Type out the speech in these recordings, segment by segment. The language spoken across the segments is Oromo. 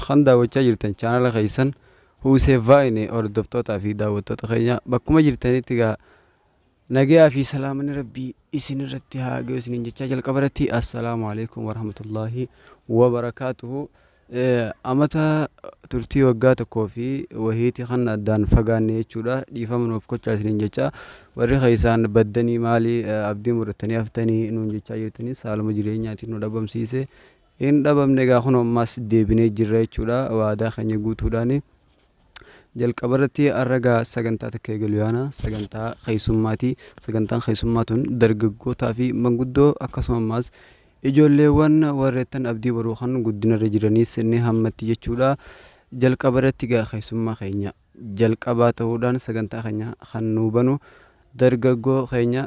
Kan daawwachaa jirtan chaanala keessan Huusee Vaayine. Hordoftootaa fi daawwattoota keenya bakkuma jirtanitti egaa nagayaa fi salaamanni Rabbii isin irratti haa gahu isiniin jechaa, jalqaba irratti assalaamu alaikum warahmatullaahi wabarakaatuhu. Amata turtii waggaa tokkoo fi wahiiti kan addaan fagaanne jechuudha. Dhiifama nuuf gochaa isiniin jecha. Warri keessaan baddanii, maalii abdii murattanii haftanii nuun jechaa jirtanis, haaluma jireenyaatiin nu dhabamsiise. Hin dhabamne egaa, kun ammas deebinee jirra jechuudha waadaa keenya guutuudhaani. Jalqaba irratti har'a egaa sagantaa takka eegalu yaana, sagantaa keessummaati. Sagantaan keessummaa tun dargaggootaa fi manguddoo, akkasuma ammas ijoolleewwan warreettan abdii boruu kan guddinarra jiranis ni hammatti jechuudha. Jalqaba irratti egaa keessummaa keenya jalqabaa ta'uudhaan sagantaa keenya kan nuu banu dargaggoo keenya,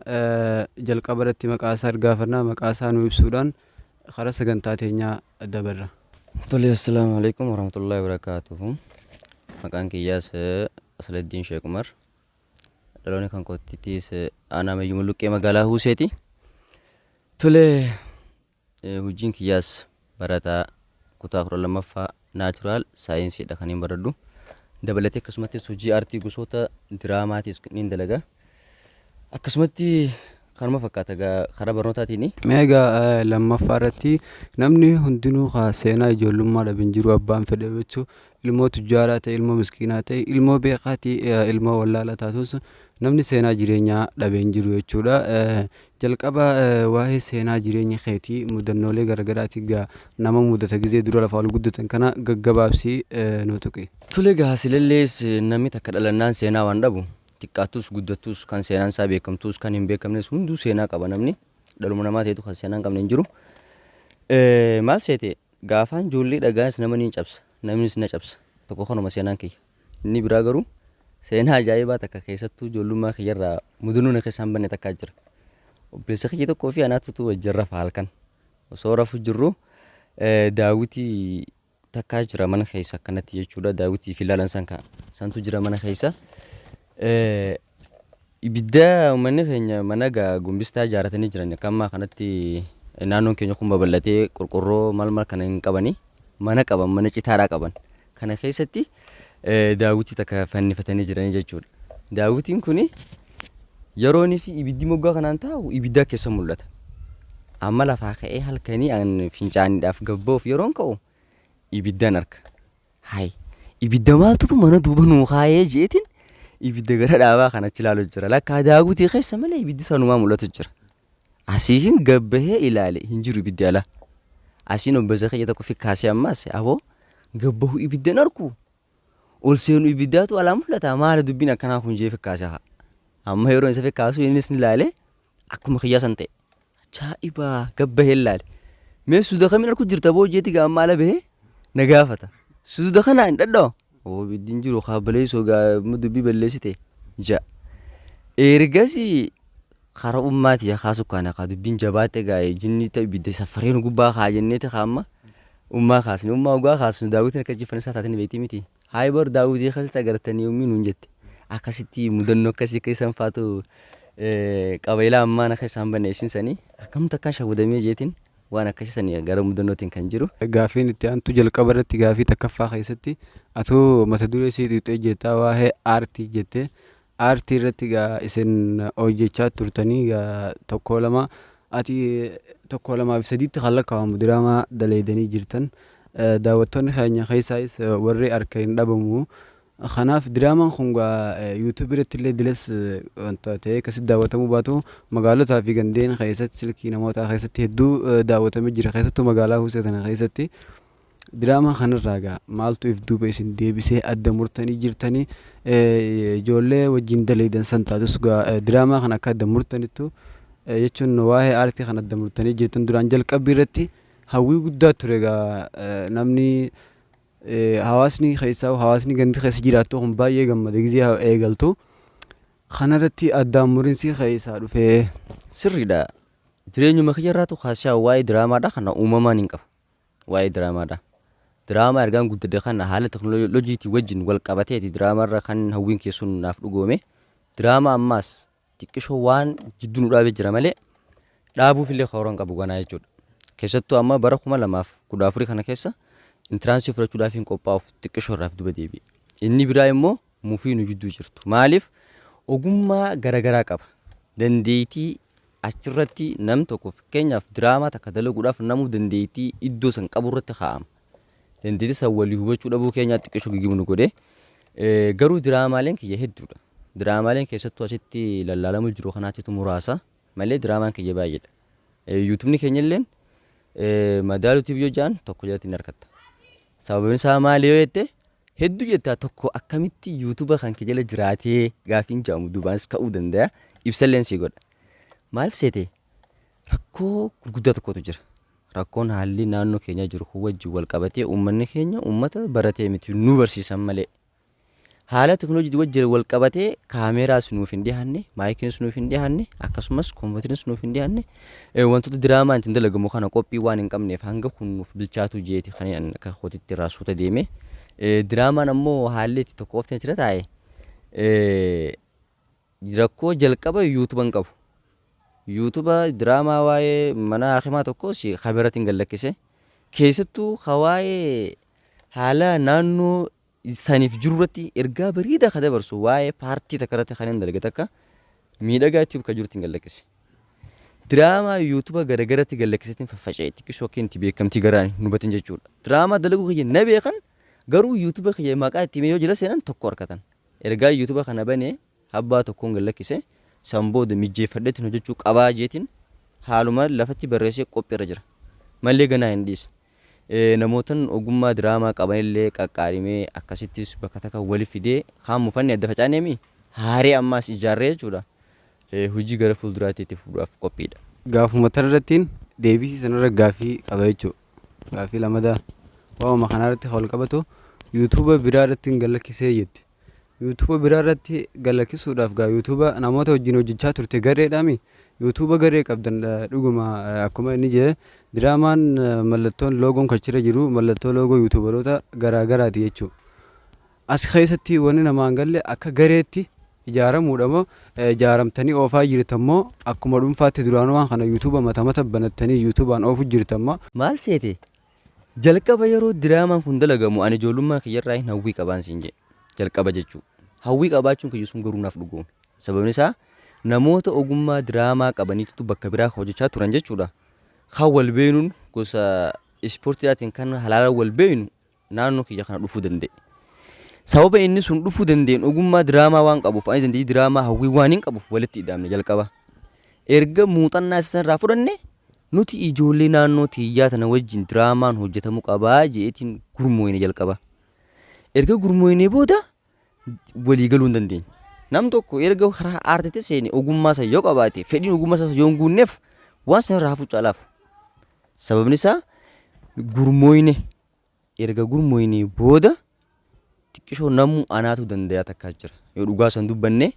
jalqaba irratti maqaa isaa gaafannaa, maqaa isaa nu ibsuudhaan karaa sagantaa teenyaa dabarra. Tole, assalaamu alaikum warahmatullahi wabarakaatuhu. Maqaan kiyyaas Asladdiin Sheek Umar. Dhaloonni kan kootittis aanaa Mayyuu Mulluqqee magaalaa Huuseeti. Tole, hojiin kiyyaas barataa kutaa 12ffaa natural scienceiidha kan hin baradhu. Dabalatee akkasumattis hojii aartii gosoota diraamaatis niin dalaga. Akkasumatti kanuma fakkaata egaa karaa barnootaatiin. Mee egaa lammaffaa irratti namni hundinuu haa seenaa ijoollummaa dhabe hin jiru. Abbaan fedhe jechuu, ilmoo tujjaaraa ta'e, ilmoo miskiinaa ta'e, ilmoo beekaatii, ilmoo wallaalaa taatus, namni seenaa jireenyaa dhabe hin jiru jechuudha. Jalqaba waa'ee seenaa jireenya keetii, mudannoolee garaagaraatii gaa nama mudata gizee dura lafa ol guddatan kana gaggabaabsii nu tuqi. Tole egaa, silallees namni takka dhalannaan seenaa waan dhabu, xiqqaattus guddattus, kan seenaan isaa beekamtus kan hin beekamnes hunduu seenaa qaba. Namni dhaluma namaa ta'etu kan seenaa hin qabne hin jiru. Maal seete, gaafaan ijoollee dhagaanis nama niin cabsa, namnis na cabsa, tokko kanuma seenaan kiyya. Inni biraa garuu seenaa ajaa'ibaa takka, keessattuu ijoollummaa kiyyarraa mudannoo na keessaa hin banne takkaa jira. Obboleessa kiyya tokkoo fi anaatutu wajjin rafa. Halkan osoo rafu jirru daawwitii takkaa jira mana keessa akkanatti jechuudha. Daawwitii fi ilaalan san kan santu jira mana keessa. Ibidda uummanni keenya mana gaa gombistaa ijaaratanii jiran, akka ammaa kanatti naannoon keenya kun babal'atee qorqorroo maal maal kana hin qabani. Mana qaban, mana citaadhaa qaban. Kana keessatti daawwitii takka fannifatanii jiranii jechuudha. Daawwitiin kuni yeroonii fi ibiddi moggaa kanaan taa'u ibidda keessa mul'ata. Amma lafaa ka'ee halkanii an fincaaniidhaaf gabba'uuf yeroon ka'u ibiddaan arka. Hayi, ibidda maaltutu mana duuba nuu kaayee jeetiin ibidda gara dhaabaa kan achi ilaalu jira. Lakkaa daawwitii keessa malee ibiddi sanumaa mul'atu jira. Asiin gabbahee ilaale, hin jiru ibiddi ala. Asiin obboleessa kiyya tokko fikkaasee, ammas aboo, gabbahu ibidda hin arku. Ol seenu ibiddaatu alaa mul'ata, maali dubbiin akkanaa kun jee fikkaase haa. Amma yeroo isa fikkaasu innis ni ilaale, akkuma kiyyaa san ta'e. Ajaa'ibaa, gabbahee ilaale. Mee suuda kamiin arku jirta boo jeeti gaa amma ala bahee na gaafata. Suuda kanaa hin dhadha'u. Oo, ibiddi hin jiru haa baleessoo gaa dubbii balleessite ja'a. Ergasii karaa ummaati haa sukkaane haa dubbiin jabaatte gaa jinni ta'e ibidda safaree nu gubbaa haa jenneeti haa amma ummaa kaasne. Ummaa ugaa kaasnu daawwitiin akka jifan isaa taatee ni beekti miti. Hayi, bar daawwitii keessatti agartanii ummii nuun jette. Akkasitti mudannoo akkasii keessan faatu qaba. Ilaa ammaa na keessaan banne isin sanii akkamtu akkaan shawwadamee jeetiin waan akkasii sanii gara mudannootiin kan jiru. Gaafiin itti aantu, jalqaba irratti gaafii takkaffaa keessatti atuu mata duree sii tuqxee jirta, waa'ee aartii jettee. Aartii irratti gaa isin hojjechaa turtanii gaa tokko lama, ati tokko lamaa fi sadiitti kan lakkaa'amu diraamaa daleedanii jirtan. Daawwattoonni keenya keessaayis warri harka hin dhabamu. Kanaaf diraamaan kun gaa YouTube irratti illee dilas wanta ta'ee akkasitti daawwatamuu baatu, magaalotaa fi gandeen keessatti silkii namootaa keessatti hedduu daawwatamee jira, keessattuu magaalaa Huusee tana keessatti. Diraamaa kanarraa egaa maaltu if duuba isin deebisee, adda murtanii jirtanii ijoollee wajjin daleeydan san taatus, gaa diraamaa kana akka adda murtanittu jechuun waa'ee aartii kana adda murtanii jirtan, duraan jalqabbii irratti hawwii guddaa ture egaa. Namni hawaasni keessaa, hawaasni gandi keessa jiraattu kun baay'ee gammada gizee eegaltu. Kanarratti addaan murinsi keessaa dhufee? Sirriidha. Jireenyuma kiyyarraatu kaasee waa'ee diraamaadha kana uumamaan hin qaba. Waa'ee diraamaadha. Diraamaa ergaan guddate kana haala teknooloojiitiin wajjin wal qabateeti diraamaarra kan hawwiin keessuun naaf dhugoome. Diraamaa ammaas xiqqishoo waan jidduu nu dhaabee jira malee dhaabuuf illee karoora hin qabu ganaa jechuudha. Keessattuu amma bara 2014 kana keessa Entrance fudhachuudhaaf hin qophaa'uuf xiqqishoo irraaf duba deebi'e. Inni biraa immoo mufii nu jidduu jirtu. Maaliif ogummaa garaagaraa qaba. Dandeettii achirratti nam tokko, fakkeenyaaf, diraamaa takka dalaguudhaaf namuu dandeettii iddoo san qabu irratti kaa'ama. Dandeettii san walii hubachuu dhabuu keenyaa xiqqishoo gigimu nu godhe. Garuu diraamaaleen kiyya hedduudha. Diraamaaleen keessattuu asitti lallaalamu jiru kanaatitu muraasa malee diraamaan kiyya baay'eedha. YouTubeni keenya illeen Madaaluu TV yoo jedhan tokko jalatti ni argatta. Sababni isaa maali yoo jette, hedduu jettaa, tokko akkamitti YouTube kan kee jala jiraatee gaafiin jedhamu duubaanis ka'uu danda'a. Ibsalleen sii godha. Maaliif seete, rakkoo gurguddaa tokkotu jira. Rakkoon haalli naannoo keenyaa jiru kun wajjin wal qabatee uummanni keenya uummata baratee miti, nu barsiisan malee. Haala teknooloojii wajjin wal qabatee kaameraas nuuf hin dhiyaanne, maayikiinis nuuf hin dhiyaanne, akkasumas kompiitariinis nuuf hin dhiyaanne, wantoota diraamaan ittiin dalagamu kana qophii waan hin qabneef hanga kun nuuf bilchaatu jeeti kan inni akka kootitti irraa suuta deeme. Diraamaan ammoo haalli itti tokko qofti achirra taa'e rakkoo jalqaba YouTubea hin qabu. YouTubea diraamaa waa'ee mana hakimaa tokkos kabeeratiin gallakkise. Keessattuu ka waa'ee haala naannoo saniif jiru irratti ergaa bareedaa ka dabarsu, waa'ee paartii takka irratti kan hin dalage takka Miidhagaa Tube ka jirutti hin gallakkise. Diraamaa YouTubea garagaratti gallakkiseetiin faffaca'e, xiqqisuu akka itti beekamtii garaan hin hubatin jechuudha. Diraamaa dalaguu kiyya na beekan, garuu YouTubea kiyya maqaa itti himee yoo jala seenan tokko argatan. Ergaa YouTubea kana banee abbaa tokkoon gallakkise, san booda mijjeeffadheetiin hojjechuu qabaa jeetiin haaluma lafatti barreessee qophiirra jira. Malee ganaa hin dhiisne. Namootan ogummaa diraamaa qabanillee qaqqaarimee akkasittis bakka takka wali fidee kaan mufanne adda facaaneemi haaree ammaas ijaarree jechuudha. Hojii gara fuulduraatti itti fufuudhaaf qophiidha. Gaafuma tanarrattiin deebisii sanarra gaafii qaba jechuudha. Gaafii lamadaa waanuma kanarratti wal qabatu, YouTubea biraa irratti hin gallakkisee jette. YouTubea biraa irratti gallakkisuudhaaf gaa YouTubea namoota wajjin hojjechaa turte gareedhaami. YouTubea garee qabdan dhuguma akkuma inni jedhe, diraamaan mallattoon loogoon kachirra jiru mallattoo loogoo YouTuberoota garaa garaati jechuudha. As keessatti wanni namaan galle, akka gareetti ijaaramuudha moo, ijaaramtanii oofaa jirtan moo, akkuma dhuunfaatti duraanuu waan kana YouTubea mata mata banattanii YouTubeaan oofu jirtan moo? Maal seete, jalqaba yeroo diraamaan kun dalagamu ani ijoollummaa kiyyarraa hin hawwii qabaan siin jedhe jalqaba jechuu. Hawwii qabaachuun kiyya sun garuu naaf dhugoome. Sababni isaa namoota ogummaa diraamaa qabaniitu bakka biraa hojjechaa turan jechuudha. Kan wal beenuun gosa ispoortiidhaatiin kan halaala wal beenu naannoo kiyya kana dhufuu danda'e. Sababa inni sun dhufuu danda'een ogummaa diraamaa waan qabuuf, ani dandeettii diraamaa hawwii waan hin qabuuf walitti hidhamne jalqaba. Erga muuxannaa isa irraa fudhanne, nuti ijoollee naannoo tiyyaa tana wajjin diraamaan hojjetamuu qabaa jeetiin gurmooyne jalqaba. Erga gurmooynee booda walii galuu hin dandeenye. Nam tokko erga karaa aartitti seene ogummaa isa yoo qabaate, fedhiin ogummaa isaa yoo hin guunneef waan sana irraa hafuu caalaaf. Sababni isaa gurmooyne, erga gurmooyne booda xiqqishoo namuu anaatu danda'a takkaa jira. Yoo dhugaa san dubbanne,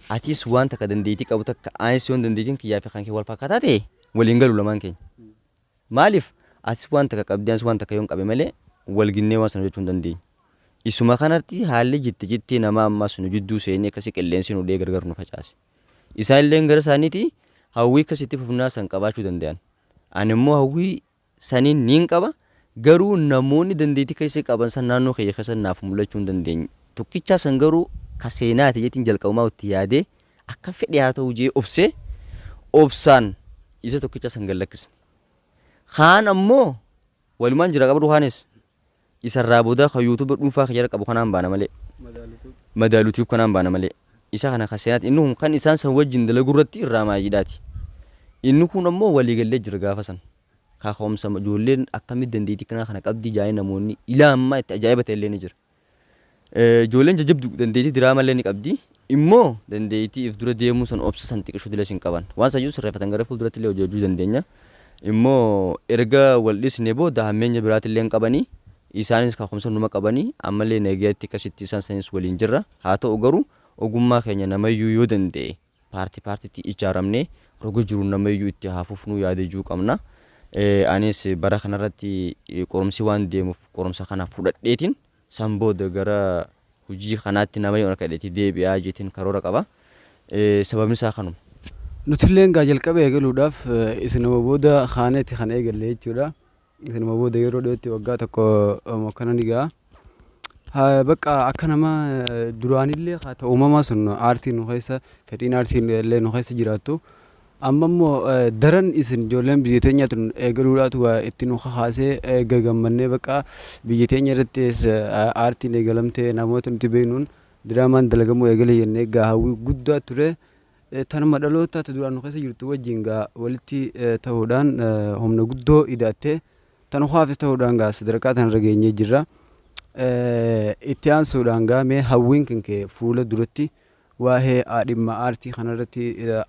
atis waan takka dandeettii qabu takka, anis yoon dandeettiin kiyyaa fi kan kee wal fakkaataa ta'e waliin galu lamaan keenya. Maaliif atis waan takka qabdee anis waan takka yoon qabe malee wal ginnee waan sana hojjechuu hin dandeenyu. Isuma kanatti haalli jitti jitti nama ammas nu jidduu seenee akkasii qilleensi nu dhee gargar nu facaase. Isaan illee gara isaaniitii hawwii akkasitti fufnaa san qabaachuu danda'an. Ani immoo hawwii saniin niin qaba, garuu namoonni dandeettii keessa qaban san naannoo kiyya keessa naaf mul'achuu hin dandeenye. Tokkichaa san garuu ka seenaati jeetiin jalqabumaa itti yaadee akka fedhe haa ta'u jee obsee obsaan isa tokkicha san gallakkisne. Kaan ammoo walumaan jira qabdu, kaanis isarraa booda ka YouTubea dhuunfaa kiyya qabu kanaan baana malee. Madaalu Tube kanaan baana malee. Isa kana ka seenaati, inni kun kan isaan san wajjin dalagu irratti irraa maayiidhaati. Inni kun ammoo waliigallee jira gaafa san. Kaka'umsa ijoolleen akkamitti dandeettii kana kana qabdii jaanii namoonni ilaa ammaa itti ajaa'iba ta'e illee ni jira. Ijoolleen jajjabdu dandeettii diraamaa illee ni qabdi. Immoo dandeettii if dura deemuu san, obsa san xiqqishuu dilas hin qaban. Waan sayyuu sirreeffatan gara fuulduratti illee hojjechuu dandeenya. Immoo erga wal dhisne booda hammeenya biraati illee hin qabanii. Isaanis kaka'umsa numa qabanii, ammallee nagaatti akkasitti isaan sanis waliin jirra. Haa ta'u garuu ogummaa keenya namayyuu yoo danda'e paartii paartiitti ijaaramnee roga jiru namayyuu itti haa fufnuu yaadajuu qabna. Anis bara kanarratti qorumsi waan deemuuf qorumsa kana fudhadheetiin san booda gara hojii kanaatti nama yoo harkadheetti deebi'aa jeetiin karoora qaba. Sababni isaa kanuma. Nutilleen gaa jalqaba eegaluudhaaf isinuma booda kaaneeti kan eegalle jechuudha. Isinuma booda yeroo dhiyootti waggaa tokko akkana ni ga'a. Bakka akka nama duraanillee haa ta'u uumamaa sun aartiin nu keessa, fedhiin aartiin illee nu keessa jiraattu. Amma immoo daran isin ijoolleen biyya teenya tun eegaluudhaatu itti nu kakaasee gagammannee, bakka biyya teenya irrattis aartiin eegalamtee namoota nuti beeknuun diraamaan dalagamuu eegale jennee gaa hawwii guddaa ture. Tanuma dhaloota duraan nu keessa jirtu wajjin gaa walitti ta'uudhaan humna guddoo ida'attee tan haafis ta'uudhaan gaa sadarkaa tanarra geenyee jirra. Itti aansuudhaan gaa mee hawwiin kan kee fuula duratti waa'ee dhimma aartii kanarratti,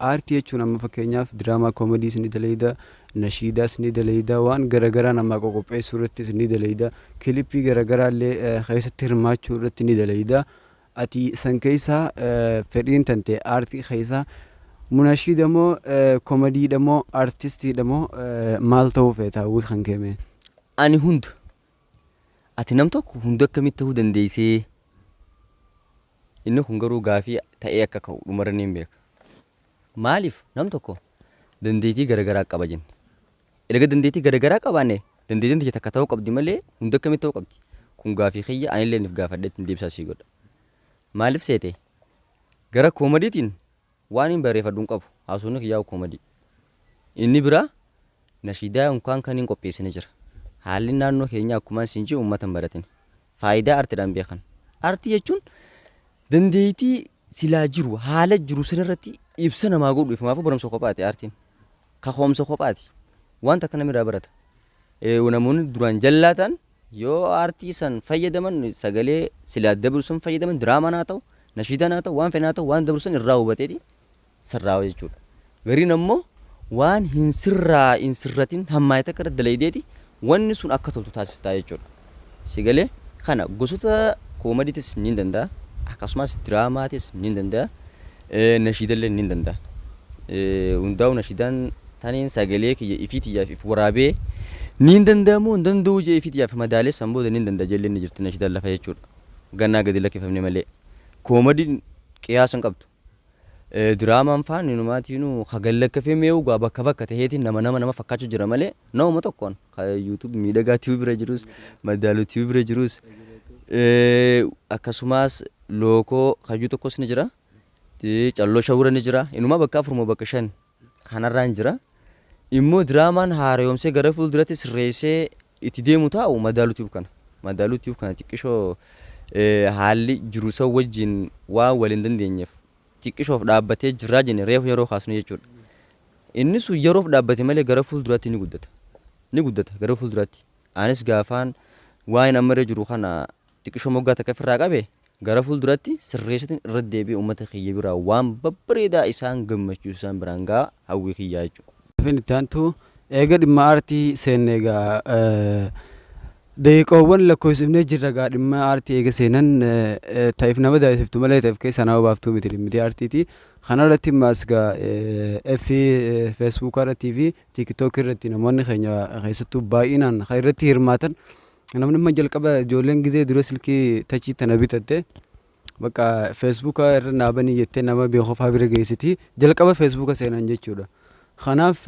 aartii jechuun amma fakkeenyaaf diraamaa koomediis ni dalayda, nashiidaas ni dalayda, waan garaagaraa namaa qoqopheessuu irrattis ni dalayda, kilipii garaagaraa illee keessatti hirmaachuu irratti ni dalayda. Ati san keessaa fedhiin tante aartii keessaa munashiida moo koomediidha moo aartistiidha moo maal ta'uu feeta hawwii kan keeme? Ani hunda. Ati nam tokko hunda akkamitti ta'uu dandeessee? Inni kun garuu gaafii ta'ee akka ka'u dhumarra ni beeka. Maaliif nam tokko dandeettii garaagaraa qaba jenne? Erga dandeettii garaagaraa qabaanne, dandeettiin tiyya takka ta'uu qabdi malee hunda akkamitti ta'uu qabdi? Kun gaafii kiyya, anillee niif gaafadhee ittiin deebisaa sii godha. Maaliif seete? Gara koomediitiin waan hin barreeffadhu hin qabu. Haasofni kiyyaa koomedii. Inni biraa nashiidaa yookaan kan hin qopheessine jira. Haalli naannoo keenyaa akkuma isin jiru uummata hin baratin. Faayidaa aartiidhaan beekan. Aartii jechuun dandeettii silaa jiru haala jiru sanarratti ibsa namaa godhuuf maafuu barumsa kophaati aartiin. Kakoomsa kophaati. Wanta akka namni irraa barata. Namoonni duraan jallaa ta'an yoo aartii san fayyadaman, sagalee silaa dabru san fayyadaman, diraamaan haa ta'u, nashiidaan haa ta'u, waan fedhan haa ta'u, waan dabru san irraa hubateeti sirraa jechuudha. Gariin ammoo waan hin sirraa hin sirratin hammaayita akka irra dalaydeeti wanni sun akka toltu taasiftaa jechuudha. Sigalee kana gosoota koomediitis ni danda'a, akkasumas diraamaatis ni danda'a, nashiidallee ni danda'a. Hundaa'u nashiidaan taniin sagalee kiyya ifii tiyyaaf if waraabee ni danda'amu hin danda'u jee ifii tiyyaaf madaalee san booda ni danda'a jeellee ni jirti nashiidaan lafa jechuudha. Gannaa gadi lakkifamne malee. Koomediin qiyaasa hin qabdu. Diraamaan faan inumaatiinuu hagan lakkafee mee'uu gaa bakka bakka taheetiin nama nama nama fakkaachuu jira malee nama tokkoon ka YouTube miidhagaa TV bira jirus, madaaluu TV bira jirus, akkasumas lookoo kayyuu tokkos ni jira, calloo shawura ni jira, inumaa bakka afurmoo bakka shan kanarraan jira. Immoo diraamaan haaromsee gara fuulduratti sirreessee itti deemu taa'u madaaluu TV kana. Madaaluu TV kana xiqqishoo haalli jiru san wajjin waan wal hin dandeenyeef xiqqishoof dhaabbatee jiraa jenne reefu yeroo kaasnu jechuudha. Inni sun yeroof dhaabbate malee gara fuulduraatti ni guddata. Ni guddata gara fuulduraatti. Anis gaafaan waan amma irra jiru kana xiqqishoo moggaa takka ofirraa qabe, gara fuulduratti sirreessitiin irra deebi'ee uummata kiyya biraa waan babbareedaa isaan gammachiisu isaan biraan ga'a hawwii kiyyaa jechuudha. Gaafiin itti aantu, eega dhimma aartii seenne egaa daqiiqoowwan lakkoofsifnee jirra, egaa dhimma aartii eega seenan ta'eef nama daa'isiftu malee ta'eef keessa nama baaftuu miti dhimmi aartiiti. Kana irratti ammas egaa F Feesbuukaa irrattii fi TikTok irratti namoonni keenya keessattuu baay'inaan kan irratti hirmaatan, namni amma jalqaba ijoolleen gizee dura silkii tachii tana bitatte bakka Feesbuuka irra naabanii jettee nama beekofaa bira geessiti, jalqaba Feesbuuka seenan jechuudha. Kanaaf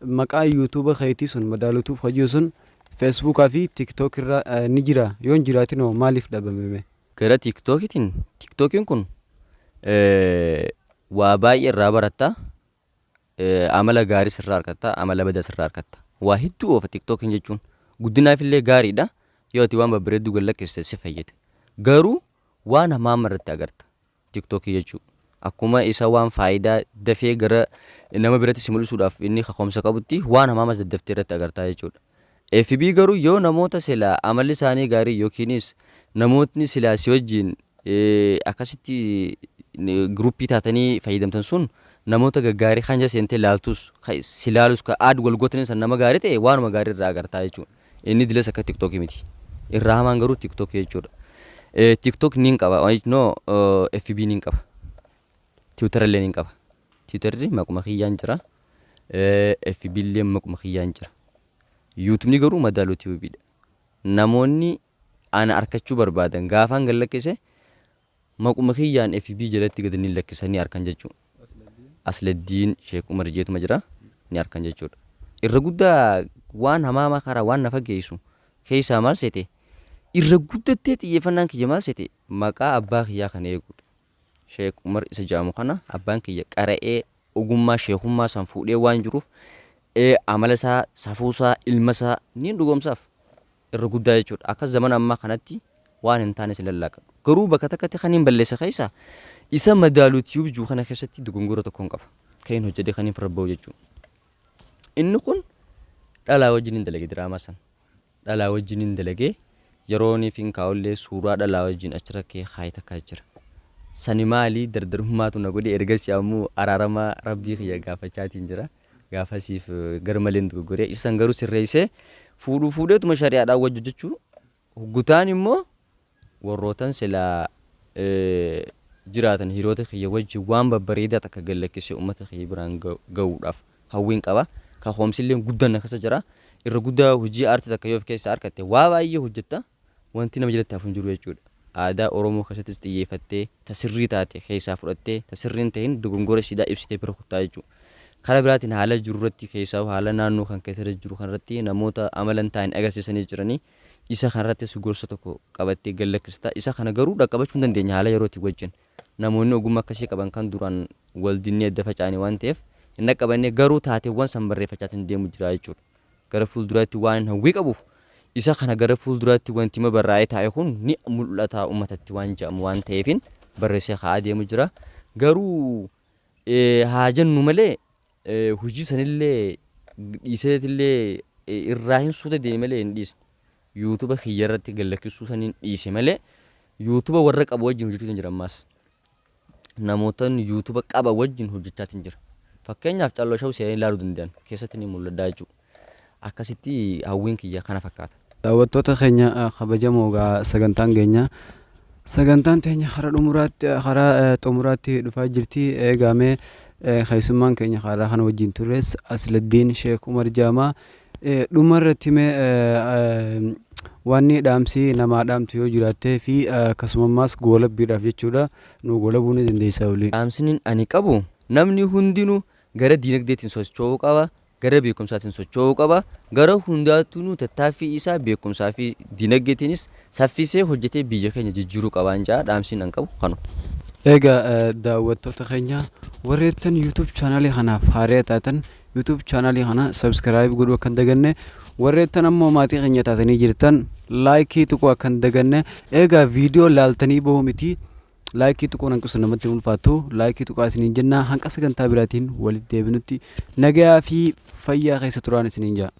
maqaa yuutuuba keetii sun madaalutuuf hojii sun Feesbuukaa fi TikTok irra ni jira? Yoo hin jiraatin hoo maaliif dhabame? Gara TikTokiitiin, TikTokiin kun waa baay'ee irraa baratta, amala gaarii sirraa argatta, amala badaa sirraa argatta. Waa hedduu oofa TikTokiin jechuun. Guddinaaf illee gaariidha. Yoo ati waan babbareedduu gad lakkiste si fayyada. Garuu waan hamaa irratti agarta TikTokii jechuudha. Akkuma isa waan faayidaa dafee gara nama biratti si mul'isuudhaaf inni kakoomsa qabutti, waan hamaamas daddaftee irratti agartaa jechuudha. FB garuu yoo namoota silaa amalli isaanii gaarii yookiinis namootni silaa si wajjin akkasitti giruuppii taatanii fayyadamtan sun namoota gaggaarii kan jala seentee laaltus si laalus ka aad wal gootanii san nama gaarii ta'e waanuma gaarii irraa agartaa jechuudha. Inni dilas akka TikTokii miti. Irraa hamaan garuu TikTokii jechuudha. TikTok niin qaba, no, FB niin qaba. Twitter illee niin qaba. Twitterri maquma kiyyaan jira. FB illee maquma kiyyaan jira. YouTubeni garuu madaaluu TVdha. Namoonni ana arkachuu barbaadan gaafaan gad lakkise maquma kiyyaan FB jalatti gad ni lakkisanii arkan jechuudha. Asladdiin Sheek Umar jeetuma jira, ni arkan jechuudha. Irra guddaa waan hamaamaa karaa waan na fageessu keessaa maal seete, irra guddattee xiyyeeffannaan kiyya maal seete, maqaa abbaa kiyyaa kana eeguudha. Sheek Umar isa jedhamu kana abbaan kiyya qara'ee ogummaa sheekummaa san fuudhee waan jiruuf, amala isaa, safuu isaa, ilma isaa niin dhugoomsaaf irra guddaa jechuudha. Akka zamana ammaa kanatti waan hin taane si lallaaqadhu. Garuu bakka takkatti kan hin balleesse keessa isa madaaluu Tube jiru kana keessatti dogongora tokko hin qaba. Kan hin hojjedhe kan hin farra jechuudha. Inni kun dhalaa wajjin hin dalage diraamaa sana. Dhalaa wajjin hin dalagee yeroonii fi kaa'ullee suuraa dhalaa wajjin achirra kee kaayee takkaa jira. Sani maali, dardarummaatu na godhe. Ergasii ammoo araarama rabbii kiyya gaafachaatiin jira. Gaafasiif gar maleen dogoggoree isa san garuu sirreessee fuudhuu fuudheetuma shari'aadhaan wajji hojjechuu gutaan immoo warrootan silaa jiraatan hiriyoota kiyya wajji waan babbareedaa takka gallakkisee uummata kiyya biraan ga'uudhaaf hawwiin qaba. Kaka'umsillee guddaan na keessa jira. Irra guddaa hojii aartii takka yoo of keessaa argatte waa baay'ee hojjetta, wanti nama jalatti hafu hin jiru jechuudha. Aadaa Oromoo keessattis xiyyeeffattee ta sirrii taate keessaa fudhattee, ta sirrii hin ta'in dogongora ishiidhaa ibsitee bira kuttaa jechuudha. Karaa biraatiin haala jiru irratti, keessaa haala naannoo kan keessa jiru kanarratti namoota amala hin taane agarsiisanii jiranii, isa kanarrattis gorsa tokko qabattee gallakkista. Isa kana garuu dhaqqabachuu hin dandeenya haala yerootii wajjin. Namoonni ogummaa akkasii qaban kan duraan wal dinnee adda faca'anii waan ta'eef hin dhaqqabanne, garuu taateewwan san barreeffachaatiin deemu jira jechuudha. Gara fuulduraatti waan hawwii qabuuf isa kana gara fuulduraatti wanti ma barraa'ee taa'e kun ni mul'ata uummatatti waan jedhamu waan ta'eefin barreessee kaa'aa deemu jira. Garuu haa jennu malee hojii sanillee dhiiseetillee irraa hin suuta deeme malee hin dhiisne. YouTube kiyya irratti gallakkisuu saniin dhiise malee YouTube warra qabu wajjin hojjechuu hin jira ammaas. Namoota YouTube qaba wajjin hojjechaatiin jira. Fakkeenyaaf Calloo Show seenanii ilaaluu danda'an keessatti ni mul'adha jechuudha. Akkasitti hawwiin kiyya kana fakkaata. Daawwattoota keenya kabajamoo, gaa sagantaan keenya, sagantaan teenya karaa dhumuraatti, karaa xumuraatti dhufaa jirti. Eegamee keessummaan keenya karaa kana wajjin turres Asladdiin Sheek Umar Jaamaa. Dhuma irratti mee wanni dhaamsi namaa dhaamtu yoo jiraattee fi akkasuma goolabbiidhaaf jechuudha, nu goolabuu ni dandeessa olii. Dhaamsiniin ani qabu, namni hundinuu gara diinagdeetiin socho'uu qaba, gara beekumsaatiin socho'uu qaba, gara hundaattuu tattaaffii isaa beekumsaa fi diinagdeetiinis saffisee hojjetee biyya keenya jijjiiruu qabaan jaa. Dhaamsiin an qabu kanu. Egaa daawwattoota keenya, warreettan YouTube chaanaalii kanaaf haaraa taatan YouTube chaanaalii kana subscribe godhuu akka hin daganne, warreettan ammoo maatii keenya taatanii jirtan like tuquu akka hin daganne. Egaa viidiyoo laaltanii bahuu miti, like tuquun hanqisu namatti ulfaatu, like tuqaa isiniin jenna. Hanqa sagantaa biraatiin walitti deebinutti nagayaa fi fayyaa keessa turaan isiniin jaa.